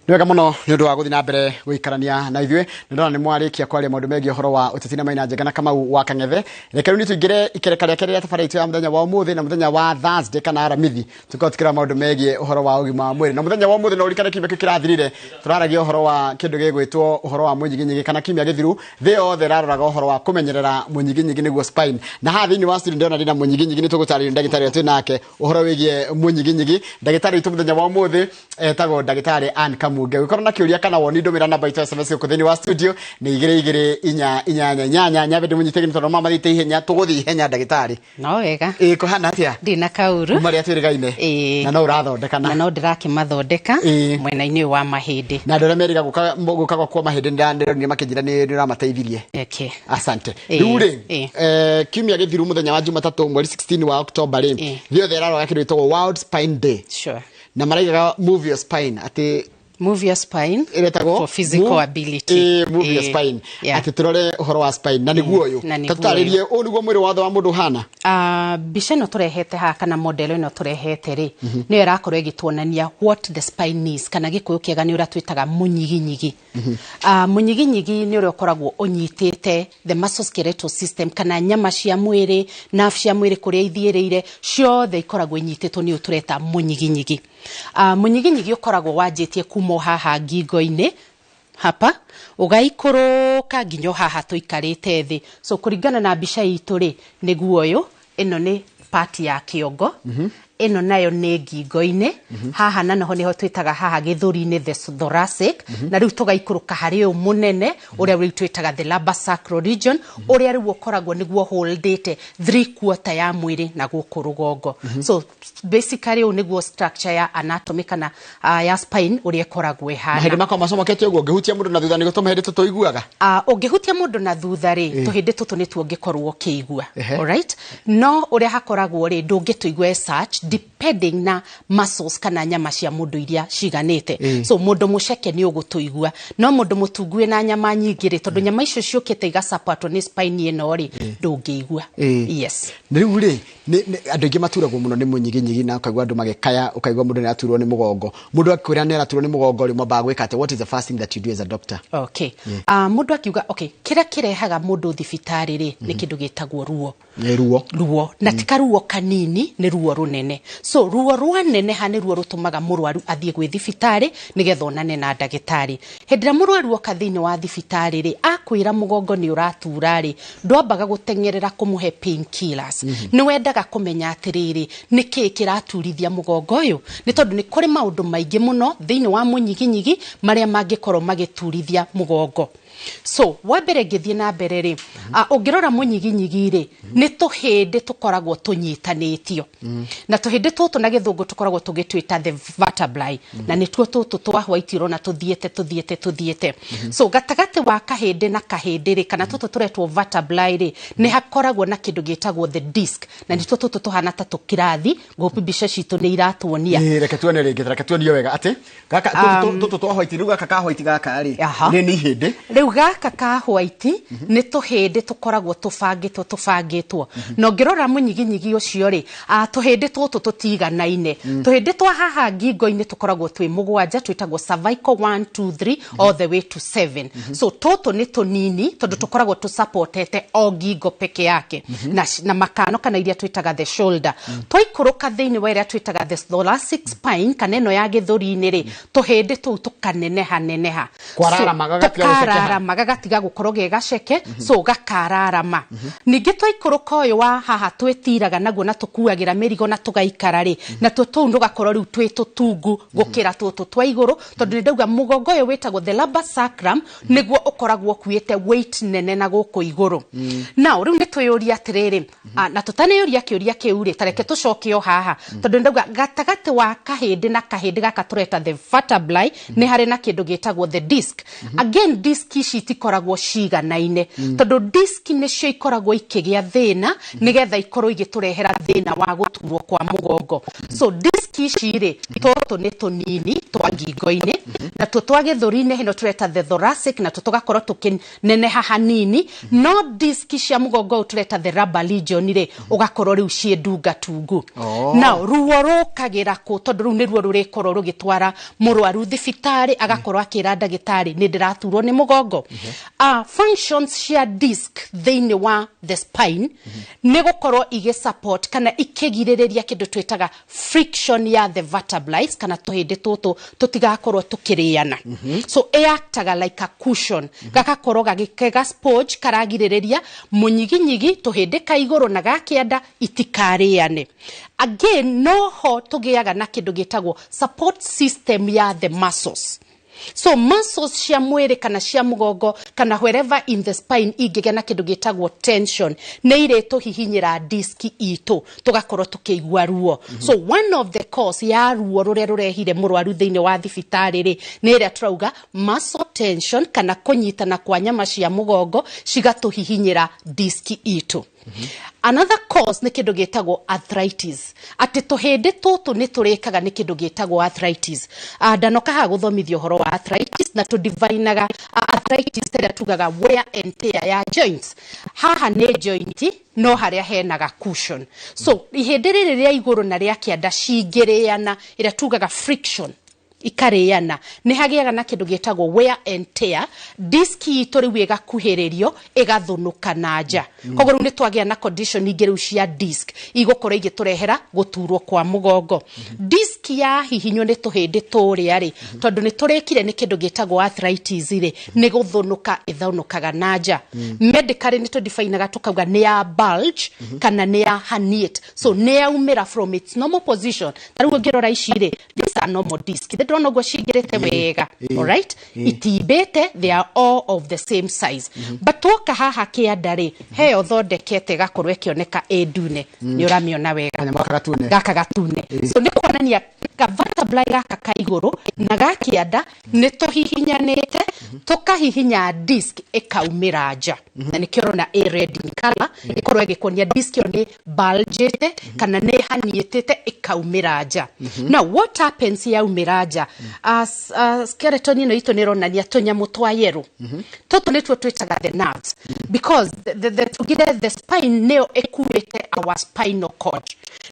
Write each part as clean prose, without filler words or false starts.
Nĩ wega mũno nĩ ũndũ wa gũthiĩ na mbere gũikarania na ithuĩ. Nĩ ndona nĩ mwarĩkia kwaria maũndũ megiĩ ũhoro wa ũteti na Maina Njenga na Kamau wa Kang'ethe. Reke rĩu nĩ tũingĩre ikereka rĩa kerĩ rĩa tabarĩra itũ ya mũthenya wa ũmũthĩ, na mũthenya wa Thursday kana Aramithi tũkorwo tũkĩrora maũndũ megiĩ ũhoro wa ũgima wa mwĩrĩ. Na mũthenya wa ũmũthĩ no ũririkane kiumia kĩu kĩrathirire tũraragia ũhoro wa kĩndũ gĩgwĩtwo ũhoro wa mũnyiginyigi, kana kiumia gĩthiru thĩ yothe ĩraroraga ũhoro wa kũmenyerera mũnyiginyigi nĩguo spine. Na haha thĩinĩ wa studio ndĩrona ndĩna mũnyiginyigi, nĩ tũgũtarĩrio ndagĩtarĩ ũrĩa twĩ nake ũhoro wĩgiĩ mũnyiginyigi. Ndagĩtarĩ witũ mũthenya wa ũmũthĩ etagwo ndagĩtarĩ Ann Kamunge. Ũngĩkorwo na kĩũria kana woni, ndũmĩra namba itũ ya SMS gũkũ thĩinĩ wa studio nĩ 22488. Nyambe ndĩmũnyite gĩni tondũ mamathiĩte ihenya, tũgũthiĩ ihenya ndagĩtarĩ. No wega. Ĩ kũhana atĩa? Ndina kauru. Kuma rĩrĩa twĩrĩgaine. Ĩĩ. Na no ũrathondeka na no ndĩrakĩmathondeka Ĩĩ. mwena-inĩ ũyũ wa mahĩndĩ. Na andũ arĩa merĩga gũka gũka gwakwa mahĩndĩ ndĩronire makĩnjĩra nĩ ũramateithirie. Okay. Asante. Ĩĩ, Rĩu rĩ, ĩĩ. Kiumia gĩthiru mũthenya wa Jumatatũ mweri 16 wa Oktoba rĩ, Ĩĩ. thĩ yothe ĩraroraga kĩndũ gĩtagwo World Spine Day. Sure. Na maraigaga move your spine atĩ Move your spine ĩretagwo for physical ability. Move your Ĩĩ. spine. Yeah. Atĩ tũrore ũhoro wa spine na nĩguo ũyũ. Na nĩguo Ta tũtarĩrie ũũ nĩguo mwĩrĩ wothe wa mũndũ ũhana. Ah, mbica ĩno tũrehete haha kana model ĩno tũrehete rĩ, nĩyo ĩrakorwo ĩgĩtuonania what the spine is, kana Gĩkũyũ kĩega nĩ ũrĩa twĩtaga mũnyiginyigi. Ah, mũnyiginyigi nĩ ũrĩa ũkoragwo ũnyitĩte the musculoskeletal system, kana nyama cia mwĩrĩ, nerve cia mwĩrĩ kũrĩa ithiĩrĩire ciothe ikoragwo inyitĩtwo nĩ ũyũ tũreta mũnyiginyigi. Ah, mũnyiginyigi ũkoragwo wanjĩtie kuma o haha ngingo-inĩ hapa, ũgaikũrũka nginya o haha tũikarĩte thĩ. So kũringana na mbica itũ rĩ, nĩguo ũyũ, ĩno nĩ part ya kĩongo, ĩno nayo nĩ ngingo-inĩ haha, na noho nĩho twĩtaga haha gĩthũri-inĩ, the thoracic. Na rĩu tũgaikũrũka harĩ ũyũ mũnene ũrĩa rĩu twĩtaga the lumbar sacral region, ũrĩa rĩu ũkoragwo nĩguo holdĩte 3/4 ya mwĩrĩ na gũkũ rũgongo. So basically ũyũ nĩguo structure ya anatomy kana ya spine ũrĩa ĩkoragwo ĩhana. Mahĩndĩ makwa macomokete ũguo, ngĩhutia mũndũ na thutha nĩguo tũmahĩndĩ tũtũiguaga. Ũngĩhutia mũndũ na thutha rĩ, tũhĩndĩ tũtũ nĩtuo ũngĩkorwo ũkĩigua. Alright? No ũrĩa hakoragwo rĩ, ndũngĩtũigua as such, depending na muscles kana nyama cia mũndũ iria ciganĩte. So mũndũ mũceke nĩ ũgũtũigua, no mũndũ mũtungu wĩna nyama nyingĩ rĩ, tondũ nyama icio ciũkĩte igasupportwo nĩ spine ĩno rĩ, ndũngĩigua. Yes. Rĩu rĩ, andũ aingĩ maturagwo mũno nĩ mũnyiginyigi, na ũkaigua andũ magĩkaya, ũkaigua mũndũ nĩ araturwo nĩ mũgongo. Mũndũ akwĩra nĩ araturwo nĩ mũgongo rĩ, mwambaga gwĩka atĩa? What is the first thing that you do as a doctor? Okay. Mũndũ akiuga okay, kĩrĩa kĩrehaga mũndũ thibitarĩ rĩ, nĩ kĩndũ gĩtagwo ruo. Nĩ ruo. Ruo, na ti karuo kanini, nĩ ruo rũnene. So ruo rwaneneha nĩ ruo rũtũmaga mũrwaru athiĩ gwĩ thibitarĩ nĩgetha onane na ndagĩtarĩ. Hĩndĩ ĩrĩa mũrwaru oka thĩinĩ wa thibitarĩ rĩ, akwĩra mũgongo nĩ ũratura rĩ, ndwambaga gũteng'erera kũmũhe painkillers. Nĩ wendaga kũmenya atĩrĩrĩ, nĩ kĩĩ kĩraturithia mũgongo ũyũ, nĩ tondũ nĩ kũrĩ maũndũ maingĩ mũno thĩinĩ wa mũnyiginyigi marĩa mangĩkorwo magĩturithia mũgongo. So wa mbere ngĩthiĩ na mbere rĩ, ũngĩrora mũnyiginyigi rĩ, nĩ tũhĩndĩ tũkoragwo tũnyitanĩtio, na tũhĩndĩ tũtũ na Gĩthũngũ tũkoragwo tũgĩtwĩta the vertebrae, na nĩtuo tũtũ twa white ũrona tũthiĩte tũthiĩte tũthiĩte. So gatagatĩ wa kahĩndĩ na kahĩndĩ rĩ, kana tũtũ tũretwo vertebrae rĩ, nĩ hakoragwo na kĩndũ gĩtagwo the disc, na nĩtuo tũtũ tũhana ta tũkirathi. Ngũpi mbica citũ nĩ iratuonia. Ĩĩ, reke tuone rĩngĩ, reke tuonio wega atĩ gaka tũtũ twa white rĩu, gaka ka white gaka rĩ, nĩ ihĩndĩ. Rĩu gaka ka white nĩ tũhĩndĩ tũkoragwo tũbangĩtwo tũbangĩtwo, na ũngĩrora mũnyiginyigi ũcio rĩ, tũhĩndĩ tũtũ tũtiganaine. Tũhĩndĩ twa haha ngingo-inĩ tũkoragwo twĩ mũgwanja, twĩtagwo cervical 1 2 3 all the way to 7. So tũtũ nĩ tũnini tondũ tũkoragwo tũsupportete o ngingo peke yake na makano kana iria twĩtaga the shoulder. Twaikũrũka thĩinĩ wa ĩrĩa twĩtaga the thoracic spine, kana ĩno ya gĩthũri-inĩ rĩ, tũhĩndĩ tũu tũkaneneha neneha. Kwararama, gagatiga gũcekeha. Tũkararama, gagatiga gũkorwo ge gaceke, so gakararama. Ningĩ twaikũrũka ũyũ wa haha twĩtiraga naguo na tũkuagĩra mĩrigo na tũgaikara rĩ, natuo tũu tũgakorwo rĩu twĩ tũtungu gũkĩra tũtũ twa igũrũ, tondũ nĩ ndauga mũgongo ũyũ wĩtagwo the lumbar sacrum nĩguo ũkoragwo ũkuĩte weight nene na gũkũ igũrũ. Now rĩu nĩ twĩyũria atĩrĩrĩ, na tũtaneyũria kĩũria kĩu rĩ, tareke tũcoke o haha, tondũ nĩ ndauga gatagatĩ wa kahĩndĩ na kahĩndĩ gaka tũreta the vertebrae nĩ harĩ na kĩndũ gĩtagwo the disc. Again, disc ici itikoragwo ciganaine, tondũ disc nĩcio ikoragwo ikĩgĩa thĩna nĩgetha ikorwo igĩtũrehera thĩna wa gũturwo kwa mũgongo. mũgongo. So disc ici rĩ, tũtũ nĩ tũnini twa ngingo-inĩ, na tuo twa gĩthũri-inĩ ĩno tũreta the thoracic, na tuo tũgakorwo tũkĩneneha hanini. No disc cia mũgongo ũyũ tũreta the lumbar region rĩ, ũgakorwo rĩu ciĩ ndungatungu. Now ruo rũkagĩra kũ? Tondũ rũu nĩruo rũrĩkorwo rũgĩtwara mũrwaru thibitarĩ, agakorwo akĩra ndagĩtarĩ nĩ ndĩraturwo nĩ mũgongo. Functions cia disc thĩinĩ wa the spine nĩ gũkorwo igĩ support kana ikĩgirĩrĩria kĩndũ twĩtaga friction ya the vertebrae, kana tũhĩndĩ tũtũ tũtigakorwo tũkĩrĩana. So ĩactaga like a cushion, gagakorwo gagĩkega sponge karagirĩrĩria mũnyiginyigi, tũhĩndĩ ka igũrũ na ga kĩanda itikarĩane. Again, noho tũgĩaga na kĩndũ gĩtagwo support system ya the muscles. So muscles cia mwĩrĩ kana cia mũgongo kana wherever in the spine ingĩgĩa na kĩndũ gĩtagwo tension, nĩ irĩtũhihinyĩra disk itũ, tũgakorwo tũkĩigua ruo. So one of the cause ya ruo rũrĩa rũrehire mũrwaru thĩinĩ wa thibitarĩ rĩ, nĩ ĩrĩa tũrauga muscle tension kana kũnyitana kwa nyama cia mũgongo cigatũhihinyĩra disk itũ. Another cause nĩ kĩndũ gĩtagwo arthritis, atĩ tũhĩndĩ tũtũ nĩ tũrĩkaga nĩ kĩndũ gĩtagwo arthritis. Ndanoka haha gũthomithia ũhoro wa arthritis, na tũdivinaga arthritis ĩrĩa tugaga wear and tear ya joints. Haha nĩ joint, no harĩa hena ga cushion. So ihĩndĩ rĩrĩ rĩa igũrũ na rĩa kĩanda cingĩrĩana, ĩrĩa tugaga friction, ikarĩana, nĩ hagĩaga na kĩndũ gĩtagwo wear and tear. Disk itũ rĩu ĩgakuhĩrĩrio, ĩgathũnũka na nja. Koguo rĩu nĩ twagĩa na condition ingĩ rĩu cia disc igũkorwo igĩtũrehera gũturwo kwa mũgongo. Disc yahihinywo nĩ tũhĩndĩ tũrĩa rĩ, tondũ nĩ tũrĩkire nĩ kĩndũ gĩtagwo arthritis rĩ, nĩ gũthũnũka ĩthũnũkaga na nja. Medically nĩ tũdefinaga tũkauga nĩ ya bulge kana nĩ ya herniate. So nĩ yaumĩra from its normal position. Ta rĩu ũngĩrora ici rĩ, these are normal disc. Ndĩrona ũguo cingĩrĩte wega. Alright, itimbĩte, they are all of the same size. But twoka haha kĩanda rĩ, heyo thondekete ĩgakorwo ĩkĩoneka ĩ ndune. Nĩ ũramĩona wega? Kanyamũ gaka gatune. Gaka gatune. So nĩ kuonania ka vertebrae gaka ka igũrũ na ga kĩanda nĩ tũhihinyanĩte, tũkahihinya disc ĩkaumĩra nja, na nĩkĩo ũrona ĩ red in color, ĩkorwo ĩgĩkuonia disc ĩyo nĩ bulgĩte kana nĩ haniĩtĩte ĩkaumĩra nja. Now what happens yaumĩra nja? As skeleton ĩno itũ nĩ ĩronania tũnyamũ twa yellow. Tũtũ nĩtuo twĩtaga the nerves, because the tugire the spine nĩyo ĩkuĩte our spinal cord,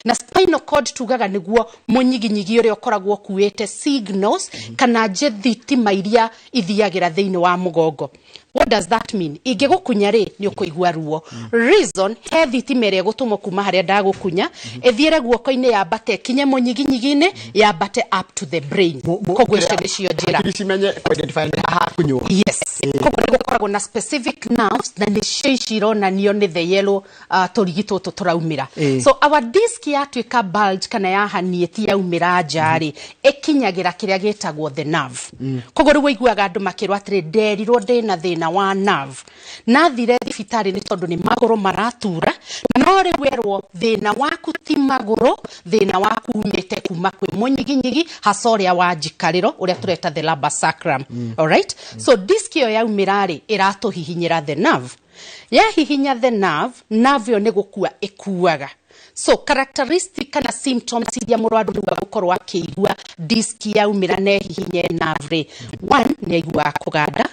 na spinal cord tugaga nĩguo mũnyiginyigi ũrĩa ũkoragwo ũkuĩte signals kana thitima iria ithiagĩra thĩinĩ wa mũgongo. What does that mean? Ingĩgũkunya rĩ, nĩ ũkũigua ruo. Reason, he thitima ĩrĩa ĩgũtũmwo kuma harĩa ndagũkunya ĩthiĩre guoko-inĩ, yambate ĩkinye mũnyiginyigi-inĩ, yambate up to the brain. Koguo icio nĩcio njĩra Hakiri cimenye ku identify nĩ haha kunywo. Yes, koguo nĩ gũkoragwo na specific nerves, na nĩcio ici ironanio nĩ the yellow tũrigi tũtũ tũraumĩra. So our disc yatuĩka bulge kana yahaniĩti yaumĩra nja rĩ, ĩkinyagĩra kĩrĩa gĩtagwo the nerve. Koguo rĩu ũiguaga andũ makĩrwo atĩrĩ, nderirwo ndĩna thĩna wa nerve, nathire thibitarĩ nĩ tondũ nĩ magũrũ maratura, no rĩu werwo thĩna waku ti magũrũ, thĩna waku umĩte kuma kwĩ mũnyiginyigi, hasa ũrĩa wa njikarĩro, ũrĩa tũreta the lumbar sacrum. Alright, so disc ĩyo yaumĩra rĩ, ĩratũhihinyĩra the nerve. Yahihinya the nerve, nerve ĩyo nĩ gũkua ĩkuaga. So characteristic kana symptoms iria mũrwaru rĩu agũkorwo akĩigua disc yaumĩra na ĩhihinye nerve rĩ, one, nĩ aiguaga kũganda;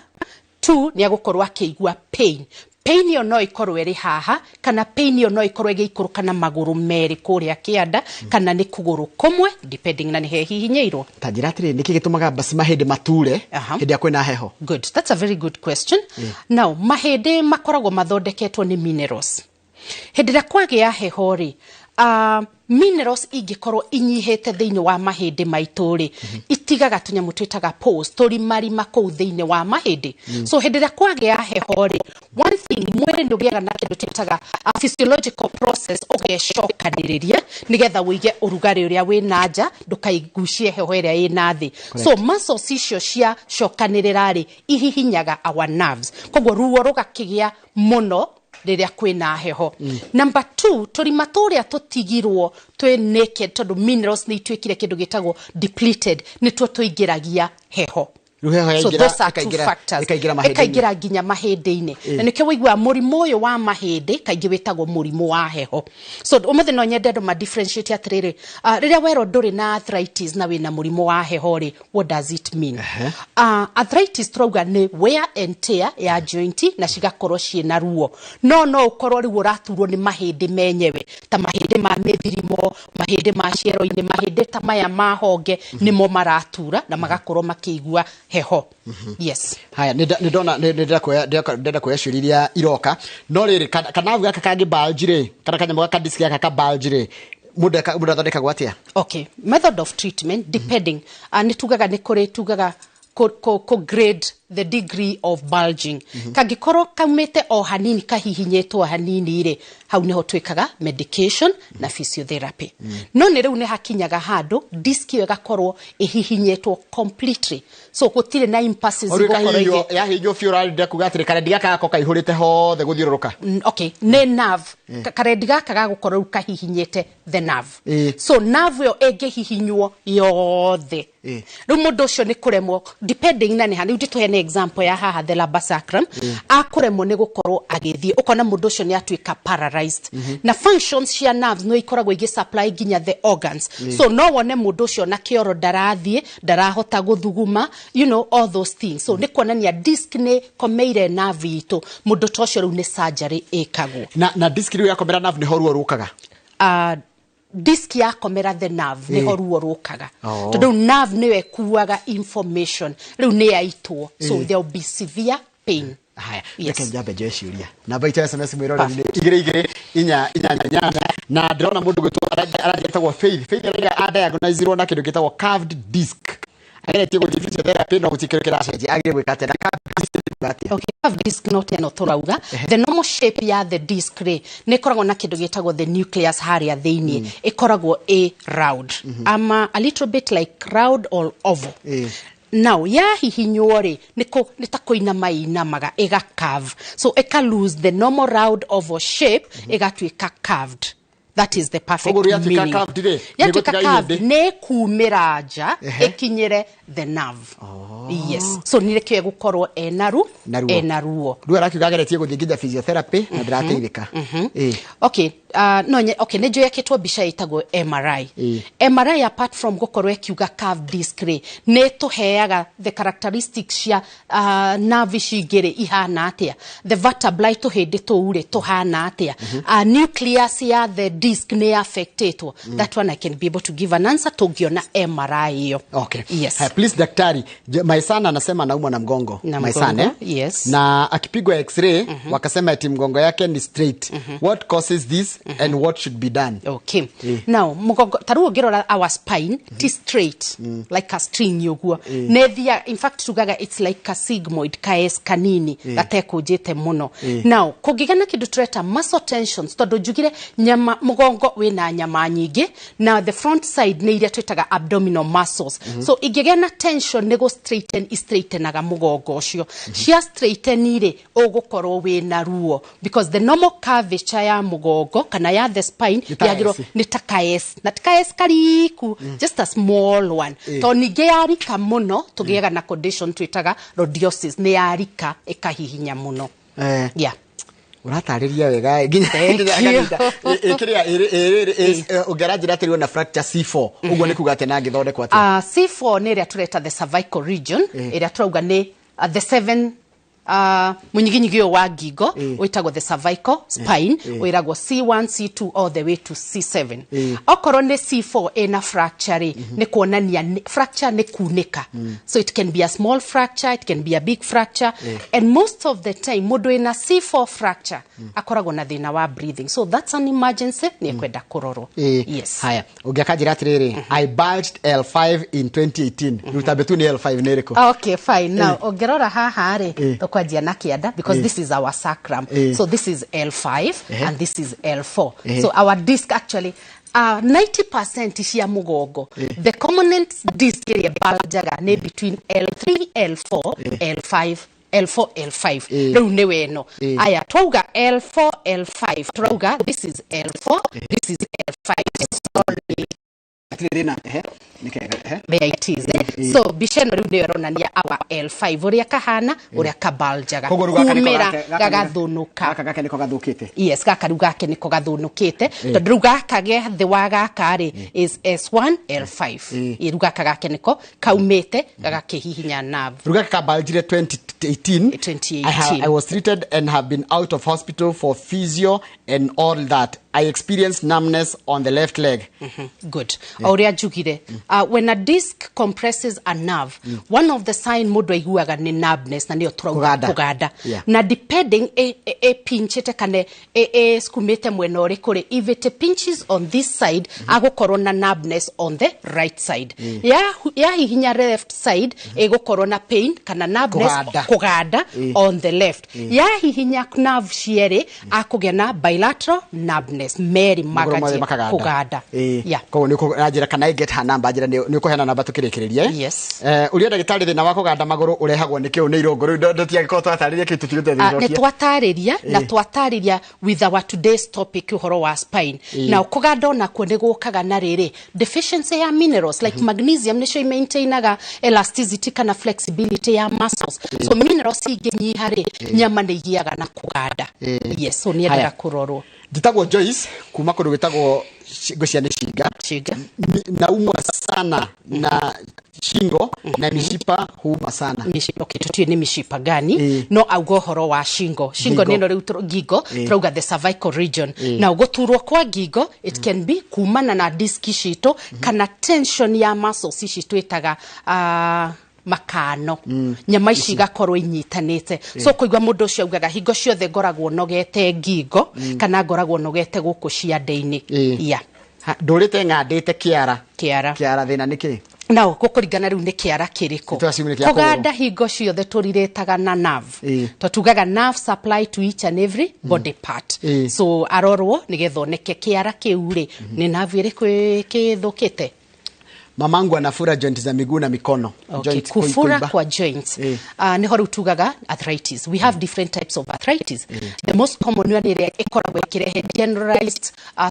two, nĩ agũkorwo akĩigua pain. Pain ĩyo no ĩkorwo ĩrĩ haha, kana pain ĩyo no ĩkorwo ĩgĩikũrũka na magũrũ merĩ kũrĩa kĩanda, kana nĩ kũgũrũ kũmwe, depending na nĩ hehihinyĩirwo. Ta njĩra atĩrĩ, nĩkĩ gĩtũmaga basi mahĩndĩ mature hĩndĩ ĩrĩa kwĩna heho? Good, that's a very good question. Now mahĩndĩ makoragwo mathondeketwo nĩ minerals. Hĩndĩ ĩrĩa kwagĩa heho rĩ, minerals ingĩkorwo inyihĩte thĩinĩ wa mahĩndĩ maitũ rĩ, itigaga tũnyamũ twĩtaga pores, tũrimarima kũu thĩinĩ wa mahĩndĩ. So hĩndĩ ĩrĩa kwagĩa heho rĩ, one thing, mwĩrĩ nĩ ũgĩaga na kĩndũ twĩtaga a physiological process, ũgecokanĩrĩria nĩgetha ũige ũrugarĩ ũrĩa wĩ na nja, ndũkaigucie heho ĩrĩa ĩ na thĩ. So muscles icio ciacokanĩrĩra rĩ, ihihinyaga our nerves, koguo ruo rũgakĩgĩa mũno rĩrĩa kwĩna heho. Number two, tũrima tũrĩa tũtigirwo twĩ naked, tondũ minerals nĩ ituĩkire kĩndũ gĩtagwo depleted, nĩtuo tũingĩragia heho. Rĩu heho So yaingĩra those are two ĩkaingĩra factors. ĩkaingĩra mahĩndĩ-inĩ. Ĩkaingĩra nginya mahĩndĩ-inĩ, na nĩkĩo wĩiguaga mũrimũ ũyũ wa mahĩndĩ kaingĩ wĩtagwo mũrimũ wa heho. So ũmũthĩ no nyende andũ ma differentiate atĩrĩrĩ, rĩrĩa werwo ndũrĩ na arthritis na wĩna mũrimũ wa heho rĩ, what does it mean? Arthritis turauga nĩ wear and tear ya joint na cigakorwo ciĩna ruo, no ũkorwo rĩu ũraturwo nĩ mahĩndĩ menyewe, ta mahĩndĩ ma mĩthirimo, mahĩndĩ ma ciero-inĩ, mahĩndĩ ta maya ma honge nĩmo maratura na magakorwo makĩigua heho. Yes. Haya, nĩ ndona nĩ ndĩrenda kuoya ciũria iria iroka, no rĩrĩ, kanavu gaka kangĩ bulge rĩ, kana kanyamũ gaka disc gaka ka bulge rĩ, mũndũ athondekagwo atĩa? Okay, method of treatment depending, nĩ tugaga nĩ kũrĩ tugaga kũ grade the degree of bulging. Kangĩkorwo kaumĩte o hanini, kahihinyĩtwo hanini rĩ, hau nĩho twĩkaga medication na physiotherapy. No nĩ rĩu nĩ hakinyaga handũ disc ĩyo ĩgakorwo ĩhihinyĩtwo completely, so gũtirĩ na impulses O rĩu igũkorwo ĩkahihinywo, yahihinywo biũ, ũrarenda kuga atĩrĩ karendi gaka gako kaihũrĩte hothe gũthiũrũrũka? Okay, nĩ nerve. Karendi gaka gagũkorwo rĩu kahihinyĩte the nerve. So nerve ĩyo ĩngĩhihinywo yothe, rĩu mũndũ ũcio nĩ kũremwo, depending na nĩ ha. Rĩu ndĩtũheane example ya haha, the lumbar sacrum, akũremwo nĩ gũkorwo agĩthiĩ, ũkona mũndũ ũcio nĩ atuĩka paralyzed, na functions cia nerves no ikoragwo igĩ supply nginya the organs. So no wone mũndũ ũcio na kĩoro ndarathiĩ, ndarahota gũthuguma, all those things. So nĩ kuonania disc nĩ komeire nerve itũ. Mũndũ ta ũcio rĩu nĩ surgery ĩkagwo. Na disc rĩu yakomera nerve nĩho ruo rũkaga? Disc yakomera the nerve nĩho ruo rũkaga, tondũ rĩu nerve nĩyo ĩkuaga information, rĩu nĩ yaitwo, so there will be severe pain. Haya. Yes. Reke njambe njoe ciũria. Namba itũ ya SMS, mwĩroreri, nĩ 22488, na ndĩrona mũndũ gwĩtwo arathiĩ etagwo Faith. Faith arauga adiagnosirwo na kĩndũ gĩtagwo curved disc, ageretie gũthiĩ physiotherapy no gũtirĩ kĩndũ kĩracenjia. Agĩrĩire gwĩka atĩa? Na curved disc nĩ kuga atĩa? Okay, curved disc no teno tũrauga the normal shape ya the disc rĩ, nĩ ĩkoragwo na kĩndũ gĩtagwo the nucleus harĩa thĩinĩ, ĩkoragwo ĩ round, ama a little bit like round or oval. Now yahihinywo rĩ, nĩ ta kũinama inamaga ĩga curve, so ĩka lose the normal round oval shape, ĩgatuĩka curved. That is the perfect Koguo yatuĩka meaning. curved rĩ, nĩ Yatuĩka gũtiga curved ihĩndĩ. Nĩ kumĩra nja ĩkinyĩre the nerve. Yes, so nĩ rĩkĩo ĩgũkorwo ena ru Na ruo. Ena ruo. Rĩu arakiuga ageretie gũthiĩ nginya physiotherapy na ndĩrateithĩka. Okay, no nye, okay, nĩ njũĩ ĩkĩtwo mbica ĩtagwo MRI. MRI, apart from gũkorwo ĩkiuga curved disc rĩ, nĩ ĩtũheaga the characteristics cia nerve ici ingĩ rĩ ihana atĩa, the vertebrae, tũhĩndĩ tũu rĩ tũhana atĩa, nucleus ya the disc nĩ affectetwo. That one I can be able to give an answer tũngĩona MRI ĩyo. Okay. Yes. Haya, please daktari, my son anasema anaumwa na mgongo. Na My son, mgongo, eh? yes. Na akipigwa x-ray wakasema eti mgongo yake ni straight. What causes this and what should be done? Okay. Now, mugongo ta rĩu ũngĩrora our spine ti straight like a string ũguo, nĩ thia, in fact tugaga it's like a sigmoid, ka S kanini gatekũnjĩte mũno. Now kũngĩgĩa na kĩndũ tũreta muscle tensions, tondũ njugire nyama mũgongo wĩna nyama nyingĩ, na the front side nĩ iria twĩtaga abdominal muscles. So ingĩgĩa na tension nĩ gũ straighten, straightenaga mũgongo ũcio. Cia straighten rĩ, ũgũkorwo wĩna ruo, because the normal curvature ya mũgongo kana ya the spine Nĩ ta yagĩrĩirwo S. nĩ ta ka S, na ti ka S kariku, just a small one, to ningĩ yarika mũno tũgĩaga na condition twĩtaga lordosis, nĩ yarika ĩkahihinya mũno. Yeah. Ũratarĩria wega nginya Thank you. Kĩrĩa ũngĩaranjĩra atĩrĩ na fracture C4, ũguo nĩ kuga atĩa na angĩthondekwo atĩa? C4 nĩ ĩrĩa tũreta the cervical region, ĩrĩa tũrauga nĩ the seven, mũnyiginyigi ũyũ wa ngingo wĩtagwo the cervical spine, wĩragwo C1, C2 all the way to C7. Okorwo nĩ C4 ĩna fracture rĩ, nĩ kuonania fracture nĩ kunĩka. So it can be a small fracture, it can be a big fracture, and most of the time mũndũ wĩna C4 fracture akoragwo na thĩna wa breathing, so that's an emergency, nĩ ekwenda kũrorwo. Yes. Haya, ũngĩakanjĩra atĩrĩrĩ, I bulged L5 in 2018, rĩu tambe tu nĩ L5 nĩ ĩrĩkũ? Okay, fine. Now, ũngĩrora haha rĩ, tũkwanjia na kĩanda because this is our sacrum. So this is L5 and this is L4. So our disc actually, 90% cia mũgongo, the component disc ĩrĩa bulgeaga nĩ between L3, L4, L5, L4, L5. Rĩu nĩ weno. Aya, twauga L4, L5, turauga this is L4, this is L5. Sorry. Gatirĩ thĩna, ehe, nĩ kega, ehe. There it is, eh? So mbica ĩno rĩu nĩyo ĩronania our L5 ũrĩa kahana, ũrĩa kabaljaga. Koguo rĩu gaka nĩko kumĩra gaka gagathũnũka. Gaka nĩko gathũkĩte. Yes, gaka rĩu gake nĩko gathũnũkĩte, tondũ rĩu gaka ge thĩ wa gaka rĩ is S1 L5. Ĩ, rĩu gaka gake nĩko kaumĩte gagakĩhihinya nerve. Rĩu gaka kabalgire 2018. 2018. I was treated and have been out of hospital for physio and all that. I experienced numbness on the left leg. Good. O ũrĩa njugire, when a disc compresses a nerve, one of the sign mũndũ aiguaga nĩ numbness, na nĩyo tũrauga Kũganda. kũganda. Na depending ĩpinchĩte kana ĩskumĩte mwena ũrĩkũ rĩ, if it pinches on this side, agũkorwo na numbness on the right side. Yahihinya left side, ĩgũkorwo na pain kana numbness, Kũganda. kũganda on the left. Yahihinya nerve cierĩ, akũgĩa na bilateral numbness, merĩ Magũrũ mothe maganjia makaganda. kũganda. Yeah. Koguo nĩ ũkũranjĩra, can I get her number? Njĩra nĩ ũkũheana namba tũkĩrĩkĩrĩria, eh? Yes. Ũria ndagĩtarĩ, thĩna wa kũganda magũrũ ũrehagwo nĩ kĩũ? Nĩ irũngũ rĩu ndũtiangĩkorwo twatarĩria kĩu tũtigĩte. Nĩ twatarĩria na twatarĩria with our today's topic, ũhoro wa spine. Na kũganda onakuo nĩ gũkaga na rĩrĩ deficiency ya minerals like magnesium, nĩcio imaintainaga elasticity kana flexibility ya muscles. So minerals ingĩnyiha rĩ, nyama nĩ igĩaga na kũganda. Yes, so nĩ endaga Haya. kũrorwo. Njĩtagwo Joyce kuma kũndũ gwĩtagwo ngũcia nĩ Cinga. Cinga. Naumwa sana na shingo na mishipa huuma sana. Mishipa, okay, tũtiũĩ nĩ mishipa gani, no auga ũhoro wa shingo. Shingo Ngingo. nĩ ĩno rĩu ngingo, tũrauga the cervical region. Na gũturwo kwa ngingo, it can be kumana na diski citũ kana tension ya muscles ici twĩtaga makano, nyama ici igakorwo inyitanĩte. So kũigua mũndũ ũcio augaga hingo ciothe ngoragwo nogete ngingo kana ngoragwo nogete gũkũ ciande-inĩ. Yeah. Ndũrĩte ng'andĩte kĩara. Kĩara. Kĩara thĩna nĩ kĩ? Now gũkũringana rĩu nĩ kĩara kĩrĩkũ. Tũassume nĩ kĩa Kũganda hingo ciothe tũrirĩtaga na nerve. To tugaga nerve supply to each and every body part. So arorwo nĩgetha oneke kĩara kĩu rĩ nĩ nerve ĩrĩkũ kĩthũkĩte. Mamangu anafura joint za miguu na mikono. Okay, Joint kufura kuimba. kwa joints. Nĩho rĩu tugaga arthritis. We have different types of arthritis. The most common one ĩrĩa ĩkoragwo ĩkĩrehe generalized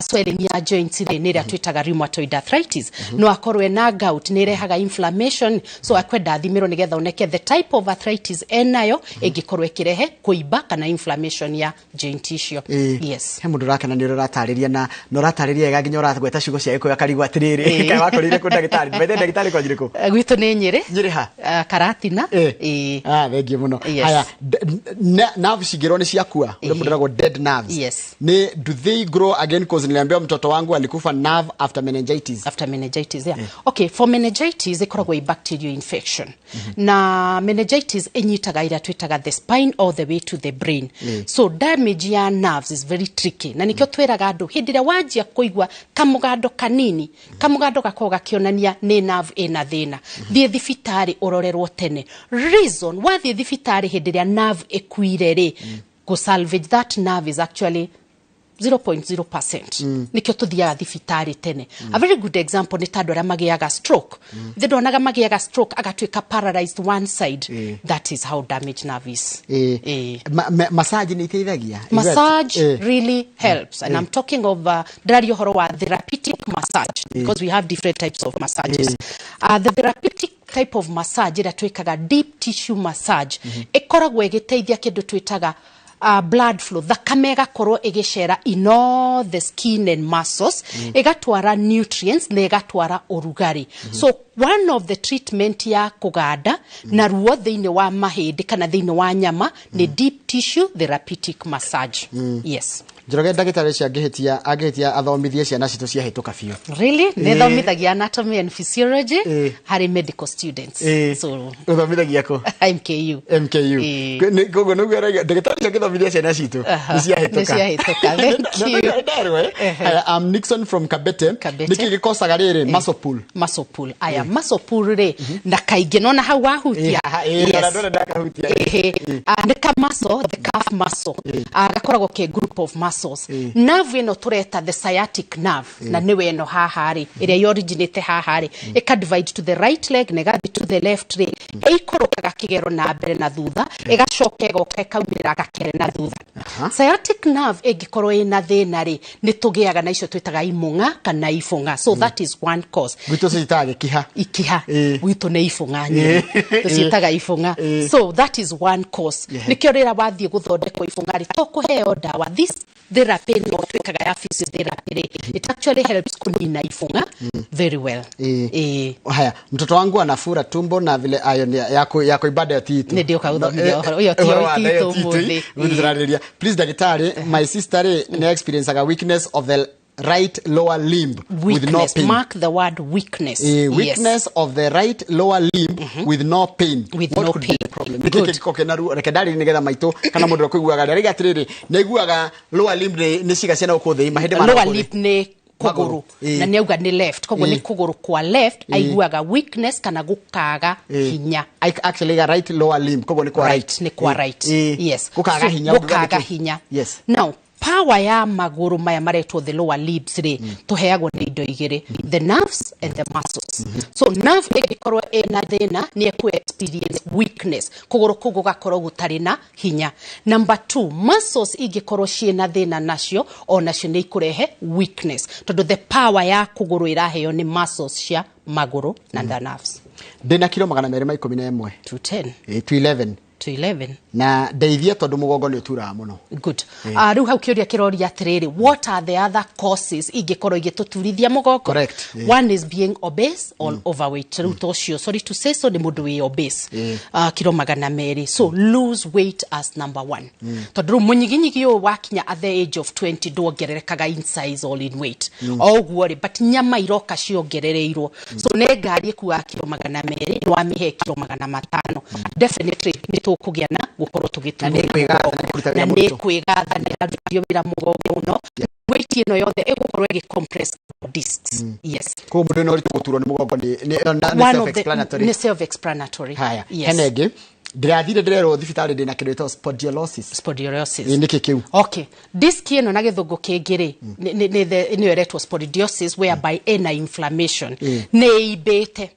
swelling ya joints rĩ nĩ ĩrĩa twĩtaga rheumatoid arthritis. No akorwo ena gout, nĩ ĩrehaga inflammation, so akwenda athimĩrwo nĩgetha oneke the type of arthritis enayo ĩngĩkorwo ĩkĩrehe kũimba kana inflammation ya joint icio. Yes. He mũndũ ũrakena nĩ ũrĩa ũratarĩria na ũratarĩria wega, nginya ũragweta ciugo cia gĩkũyũ akarigwo atĩrĩrĩ, kaĩ wakorire kũ ndagĩtarĩ? Bethe ndagĩtarĩ kwanyu nĩ kũ? Gwitũ nĩ Nyĩrĩ. Nyĩrĩ ha? Karatina. Ah, thengiũ mũno. Yes. Haya, nerves cingĩrwo nĩ ciakua, ũrĩa mũndũ eragwo dead nerves, Yes. nĩ do they grow again? Cause niliambiwa mtoto wangu alikufa nerve after meningitis. After meningitis, yeah. Okay, for meningitis ĩkoragwo ĩ bacterial infection, na meningitis ĩnyitaga ĩrĩa twĩtaga the spine all the way to the brain. So damage ya nerves is very tricky, na nĩkĩo twĩraga andũ hĩndĩ ĩrĩa wanjia kũigua kamũgando kanini, kamũgando gakoragwo gakĩonania nĩ nerve ĩna thĩna, thiĩ thibitarĩ ũrorerwo tene. Reason, wathiĩ thibitarĩ hĩndĩ ĩrĩa nerve ĩkuire rĩ, go salvage that nerve is actually 0.0%. Nikio tuthiaga thibitarĩ tene. A very good example nĩ ta andũ arĩa magĩaga stroke. Thĩ ndonaga magĩaga stroke agatuĩka paralyzed one side. That is how damaged nerve is. Massage nĩ iteithagia? Massage really helps, and I'm talking of ndĩraria ũhoro wa therapeutic massage, because we have different types of massages. The therapeutic type of massage ĩrĩa twĩkaga deep tissue massage ĩkoragwo ĩgĩteithia kĩndũ twĩtaga blood flow, thakame ĩgakorwo ĩgĩcera in all the skin and muscles, ĩgatwara nutrients na ĩgatwara ũrugarĩ. So one of the treatment ya kũganda na ruo thĩinĩ wa mahĩndĩ kana thĩinĩ wa nyama nĩ deep tissue therapeutic massage. Yes. Njoroge, ndagĩtarĩ ũcio angĩhĩtia athomithie ciana citũ ciahĩtũka biũ. Really, nĩ thomithagia anatomy and physiology harĩ medical students. So Ũthomithagia kũ? MKU. MKU. Koguo nĩguo arauga ndagĩtarĩ ũcio angĩthomithia ciana citũ Aha, nĩ ciahĩtũka. nĩ ciahĩtũka. Thank you. Ndarwo, eh. Haya, I'm Nixon from Kabete. Kabete. Nĩkĩ gĩkosaga rĩrĩ muscle pull? Muscle pull, aya, muscle pull rĩ, na kaingĩ nona hau wahutia. Ona ndona ndakahutia. Ehe. Ah, nĩ ka muscle, the calf muscle. Gakoragwo ke group of muscles. muscles. Nerve ĩno tũreta the sciatic nerve, na nĩwe ĩno haha rĩ, ĩrĩa originate haha rĩ, ĩka divide to the right leg na ĩgathiĩ to the left rĩ, ĩikũrũkaga kĩgero na mbere na thutha, ĩgacoka ĩgoka ĩkaumĩrĩra gakere na thutha. Sciatic nerve ĩngĩkorwo ĩna thĩna rĩ, nĩ tũgĩaga na icio twĩtaga imũng'a kana ibũng'a. So that is one cause. Gwitũ citaga gĩkiha. Ikiha. Gwitũ nĩ ibũng'a nyene. Tũciĩtaga ibũng'a. So that is one cause. Nĩkĩo rĩrĩa wathiĩ gũthondekwo ibũng'a rĩ, to kũheo ndawa, this therapy no twĩkaga ya physiotherapy rĩ, it actually helps kũnina ibũng'a very well. Haya, mtoto wangu anafura tumbo na vile ayo ni yako yako ibada ya titu. Nĩ ndĩũka gũthomithia ũhoro ũyũ, ti titu ũmũthĩ. Tũrarĩrĩria. Please daktari, my sister rĩ nĩ experience a weakness of the right lower limb with no Weakness. pain. Mark the word weakness. Weakness of the right lower limb with no pain. With What no could be pain. the problem? Good. Nĩkĩ kĩngĩkorwo kĩna ruo? Reke ndarĩrie nĩgetha maitũ kana mũndũ ũrĩa ũkũiguaga rĩ, arauga atĩrĩrĩ, nĩ aiguaga lower limb nĩ ciĩga cia na gũkũ thĩ, mahĩndĩ ma na Lower gũkũ thĩ. limb nĩ kũgũrũ. Na nĩ auga nĩ left, koguo nĩ kũgũrũ kwa left aiguaga weakness kana gũkaga hinya. Actually ga right lower limb, koguo nĩ kwa right. Nĩ kwa right. Yes. Gũkaga So, hinya. Gũkaga hinya. Yes. Now power ya magũrũ maya maretwo the lower limbs rĩ, tũheagwo nĩ indo igĩrĩ, the nerves and the muscles. So nerve ĩngĩkorwo ĩna thĩna, nĩ ĩkũ experience weakness, kũgũrũ kũu gũgakorwo gũtarĩ na hinya. Number two, muscles ingĩkorwo ciĩna thĩna nacio, o nacio nĩ ikũrehe weakness, tondũ the power ya kũgũrũ ĩraheo nĩ muscles cia magũrũ na the nerves. Ndĩna kiro 211. 210. 211. 211. Na ndeithia tondũ mũgongo nĩ ũturaga mũno. Good. Rĩu hau kĩũria kĩroria atĩrĩrĩ, what are the other causes ingĩkorwo igĩtũturithia mũgongo? Correct. One is being obese or overweight. Rĩu ta ũcio, sorry to say so, nĩ mũndũ wĩ obese. Kiro 200. So lose weight as number one. Tondũ rĩu mũnyiginyigi ũyũ wakinya at the age of 20 ndwongererekaga in size or in weight. O ũguo rĩ, but nyama iroka ciongerereirwo. So nĩ ngari ĩkuaga kiro 200, nĩ wamĩhe kiro 500. Definitely nĩ tũkũgĩa na gũkorwo tũgĩturwo Na nĩ nĩ kwĩgatha, mũgongo. na kũruta wĩra Na nĩ mũritũ. kwĩgatha, na ĩrarutithio wĩra mũgongo mũno. Weight ĩno yothe ĩgũkorwo ĩgĩ compress discs. Yes. Koguo mũndũ wĩna ũritũ gũturwo nĩ mũgongo nĩ One of the self-explanatory. Nĩ self-explanatory. Haya, Yes. hena ĩngĩ ndĩrathire ndĩrerwo thibitarĩ ndĩna kĩndũ gĩtagwo spondylosis. Spondylosis. Nĩkĩ kĩu? Okay. Disc ĩno na gĩthũngũ kĩngĩ rĩ, nĩyo ĩretwo spondylosis, whereby ĩna inflammation. Nĩ ĩimbĩte.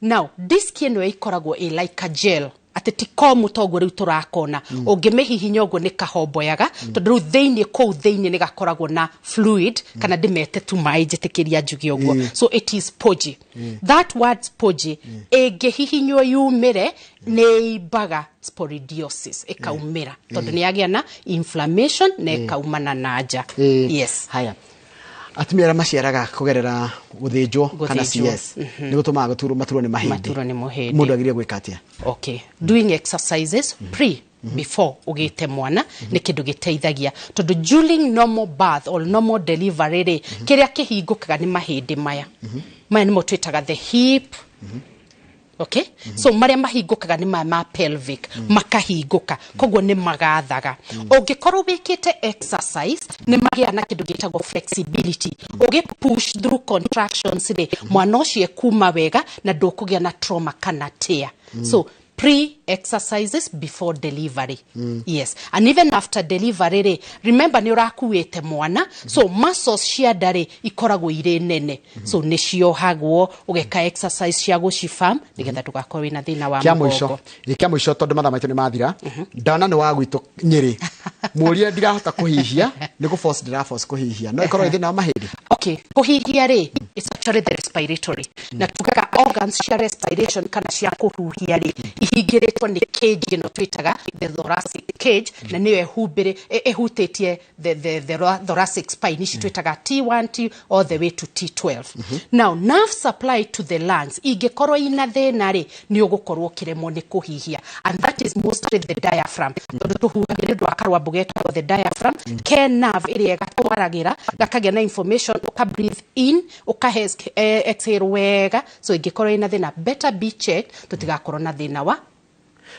Now, disc ĩno ĩkoragwo ĩ like a gel, atĩ ti komu toguo rĩu tũrakona. Ũngĩmĩhihinya ũguo nĩ kahomboyaga, tondũ rĩu thĩinĩ kũu thĩinĩ nĩ gakoragwo na fluid, kana ndĩmete tu maĩ, njĩtĩkĩria njuge ũguo. So it is spongy. That word spongy, ĩngĩhihinywo yumĩre, nĩ ĩimbaga spondylosis, ĩkaumĩra, tondũ nĩ yagĩa na inflammation na ĩkaumana na nja. Yes. Haya, atumia arĩa maciaraga kũgerera gũthĩnjwo kana Gũthĩnjwo. CS nĩ gũtũmaga gũturwo maturwo nĩ mahĩndĩ. Maturwo nĩ mahĩndĩ. Mũndũ agĩrĩire gwĩka atĩa? Okay. Doing exercises pre before ũgĩte mwana nĩ kĩndũ gĩteithagia, tondũ during normal birth or normal delivery rĩ, kĩrĩa kĩhingũkaga nĩ mahĩndĩ maya. Maya nĩmo twĩtaga the hip. Okay? So marĩa mahingũkaga nĩ maya ma pelvic, makahingũka, koguo nĩ magathaga. Ũngĩkorwo wĩkĩte exercise, nĩ magĩa na kĩndũ gĩtagwo flexibility. Ũgĩ push through contractions rĩ, mwana ũcio ekuma wega na ndũkũgĩa na trauma kana tear. So pre exercises before delivery. Yes. And even after delivery rĩ, remember nĩ ũrakuĩte mwana, so muscles cia nda rĩ ikoragwo irĩ nene. So nĩ ciohagwo, ũgeka exercise cia gũcifam nĩgetha ndũgakorwo wĩna thĩna wa Kĩa mũico. mũgongo. Kĩa mũico, tondũ mathaa maitũ nĩ mathira. Ndona nĩ wa gwitũ Nyĩrĩ, mũrie ndirahota kũhihia, nĩ gũ force ndĩra force kũhihia, no ĩkorwo ĩ thĩna wa mahĩndĩ? Okay, kũhihia rĩ, it's actually the respiratory. Na tugaga organs cia respiration kana cia kũhuhia rĩ, ihingĩrĩtwo nĩ cage ĩno twĩtaga the thoracic cage, na nĩyo ĩhumbĩrĩ ĩhutĩtie the thoracic spine, ici twĩtaga T1 T all the way to T12. Now nerve supply to the lungs ingĩkorwo ina thĩna rĩ, nĩ ũgũkorwo ũkĩremwo nĩ kũhihia, and that is mostly the diaphragm, tondũ tũhuhagia nĩ ũndũ wa karwambũ getagwo the diaphragm, ke nerve ĩrĩa ĩgatwaragĩra gakagĩa na information, ũka breathe in, ũka exhale wega. So ingĩkorwo ina thĩna, better be checked, tũtigakorwo na thĩna wa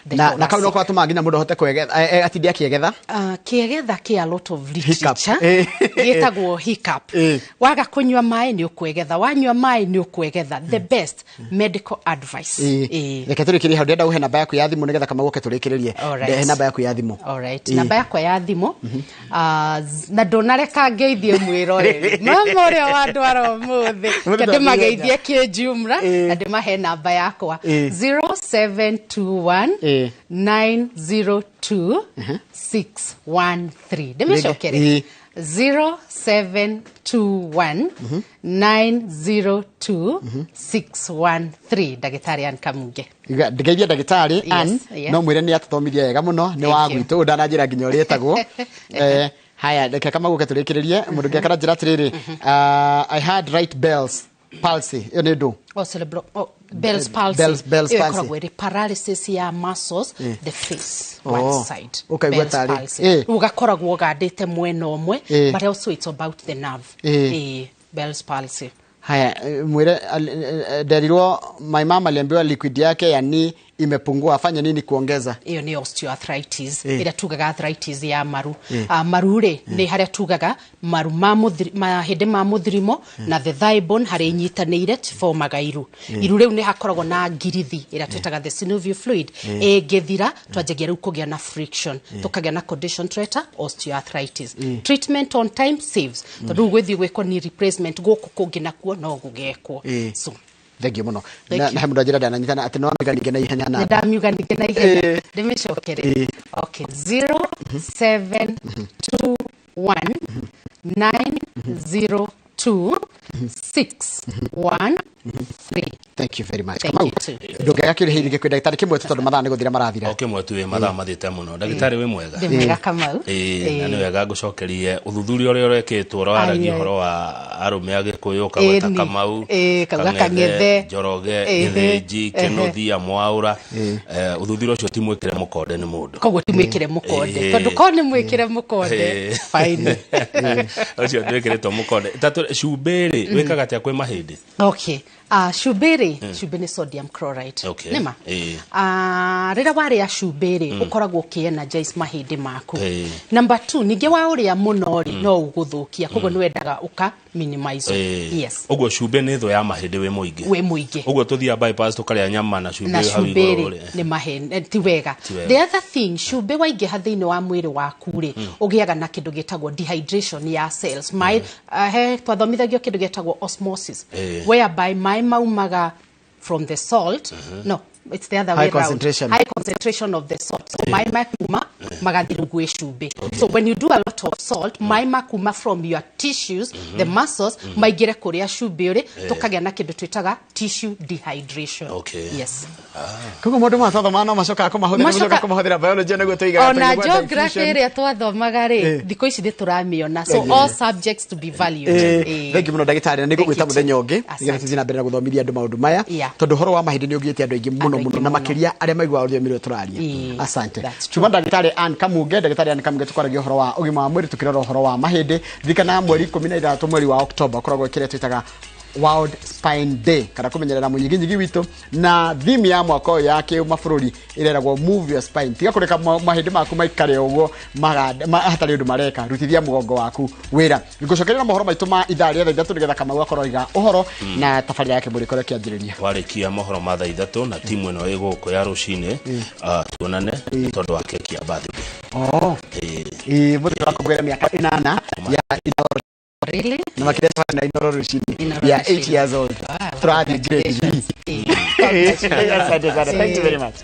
The Na kau no thoracic. gwatũmaga nginya mũndũ ahote kwegetha, atinde akĩegetha. Kĩegetha kĩ a lot of literature. Gĩtagwo hiccup. Waga kũnyua maĩ nĩ ũkwegetha, wanyua maĩ nĩ ũkwegetha. The best medical advice. Reke tũrĩkĩrie hau, ndĩrenda ũhe namba yaku ya thimũ nĩgetha Kamau oke tũrĩkĩrĩrie. Alright. Ndehe namba yaku ya thimũ. Alright. Namba yakwa ya thimũ, na ndũnareka ngeithie mwĩroreri mama ũrĩa wandwara ũmũthĩ. Mũthĩ Ke ndĩmageithie kĩnjumra na ndĩmahe namba yakwa 0721 902 613. Ndĩmĩcokere. 0721 902 613. Ndagĩtarĩ Ann Kamunge. Ngeithia ndagĩtarĩ Ann. No mwĩre nĩ atũthomithia wega mũno, nĩ wa Thank you. gwitũ ndananjĩra nginya ũrĩa etagwo. Haya, reke Kamau ũke tũrĩkĩrĩrie. Mũndũ ũngĩ akaranjĩra atĩrĩrĩ, I had right Bell's palsy, ĩyo nĩ ndũ? Oh, oh, Bell's palsy. Bell's Ĩyo palsy. ĩkoragwo ĩrĩ paralysis ya muscles, the face, one side. Ũkaigua Bell's tarĩ. palsy. Ũgakoragwo ũgandĩte mwena ũmwe, but also it's about the nerve. Bell's palsy. Haya, mwĩre nderirwo my mama aliambiwa liquid yake ya knee imepungua, afanye nini kuongeza? Ĩyo nĩ osteoarthritis, ĩrĩa tugaga arthritis ya maru. Maru rĩ, nĩ harĩa tugaga maru ma mahĩndĩ ma mũthirimo na the thigh bone harĩa inyitanĩire tibomaga iru. Iru rĩu nĩ hakoragwo na ngirithi ĩrĩa twĩtaga the synovial fluid. Ĩngĩthira twanjagia rĩu kũgĩa na friction, tũkagĩa na condition tweta osteoarthritis. Treatment on time saves, tondũ rĩu gwĩthiĩ gwĩkwo ni replacement gũkũ kũngĩ nakuo no gũgekwo. So Thank you mũno. Thank Na you. na he mũndũ anjĩra ndananyitana atĩ no amiganike na ihenya na Nĩ ndamiuga ningĩ na ihenya, ndĩmĩcokere. Okay, 0721 902 613. Thank you very much. Thank Kamau, you too. ndũngĩaga kĩũria hihi rĩngĩ kwĩ ndagĩtarĩ kĩmwe tu tondũ mathaa nĩ gũthira marathira. O kĩmwe tu, mathaa mathiĩte mũno. Ndagĩtarĩ, wĩ mwega? Ndĩ mwega, Kamau. Ĩĩ, na nĩ wega ngũcokerie ũthuthuria ũrĩa ũrekĩtwo ũrĩa Aye. ũhoro wa arũme a Gĩkũyũ, ũkagweta Ĩni. Kamau, Kauga Kang'ethe, Njoroge, Gĩthĩnji, Kĩnuthia, Mwaũra. Ũthuthuria ũcio ti mwĩkĩre mũkonde nĩ mũndũ. Koguo ti mwĩkĩre mũkonde, tondũ korwo nĩ mwĩkĩre mũkonde, fine. Ũcio ndwĩkĩrĩtwo mũkonde. Cumbĩ rĩ, wĩkaga atĩa kwĩ mahĩndĩ? Okay. Cumbĩ rĩ, cumbĩ nĩ sodium chloride. Nĩma? Rĩrĩa warĩa cumbĩ rĩ, ũkoragwo ũkĩ-energize mahĩndĩ maku. Number 2, ningĩ wa ũrĩa mũno rĩ, no ũgũthũkia, koguo nĩ wendaga ũka minimize. Yes. Ũguo cumbĩ nĩ thũ ya mahĩndĩ wĩ mũingĩ. Wĩ mũingĩ. Ũguo tũthiaga bypass tũkarĩa nyama na cumbĩ na hau cumbĩ igũrũ rĩ rĩ. Nĩ maheni, ti wega. Ti wega. The other thing, cumbĩ waingĩha thĩinĩ wa mwĩrĩ waku rĩ, ũgĩaga na kĩndũ gĩtagwo dehydration ya cells. Maĩ, he twathomithagio kĩndũ gĩtagwo osmosis, whereby maĩ maumaga from the salt. No, it's the other High way round. concentration. High concentration of the salt. So maĩ makuma magathiĩ rĩu gwĩ cumbĩ. So when you do a lot of salt, maĩ makuma from your tissues, the muscles, maingĩre kũrĩa cumbĩ ũrĩ, tũkagĩa na kĩndũ twĩtaga tissue dehydration. Yes. Koguo maũndũ maya twathomaga no macokaga kũmahũthĩra, macokaga kũmahũthĩra biology nĩguo tũigaga Ona tũigua geography diffusion. ĩrĩa twathomaga rĩ, thikũ ici nĩ tũramĩona. So all subjects to be valued. Thank you mũno ndagĩtarĩ, na nĩ Thank ngũgwĩta you mũthenya too. ũngĩ Asante. nĩgetha tũthiĩ na mbere na gũthomithia andũ maũndũ maya, tondũ ũhoro wa mahĩndĩ nĩ ũgiĩte andũ aingĩ mũno Andũ mũno, aingĩ na mũno. makĩria arĩa maiguaga rũthiomi rũrũ tũraria. Asante. That's Tuma ndagĩtarĩ Ann Kamunge. Ndagĩtarĩ Ann Kamunge, tũkwaragia ũhoro wa ũgima wa mwĩrĩ, tũkĩrora ũhoro wa mahĩndĩ. Ririkana mweri 16 mweri wa Oktoba ũkoragwo kĩrĩa twĩtaga World Spine Day, kana kũmenyerera mũnyiginyigi witũ, na theme ya mwaka ũyũ ya kĩmabũrũri ĩreragwo Move Your Spine. Tiga kũreka mahĩndĩ maku maikare ũguo hatarĩ ũndũ mareka, rutithia mũgongo waku wĩra. Ngũcokeria mohoro maitũ ma ithaa rĩa thaa 3 nĩgetha Kamau akorwo aiga ũhoro na tabarĩra yake mũrĩkorwo ĩkĩanjĩrĩria. Warĩkia mohoro ma thaa 3 na timu ĩno ĩ gũkũ ya rũcinĩ, tuonane nĩ tondũ wa keki ya birthday. Ĩĩ, mũthenya wa kũngũĩra mĩaka 8 ya Inooro. Really? Na makĩria na Inooro rũcinĩ. Inooro We are 8 rũcinĩ. years old. Wow. Tũrathiĩ grade 3. Congratulations. Asante sana. Thank you very much.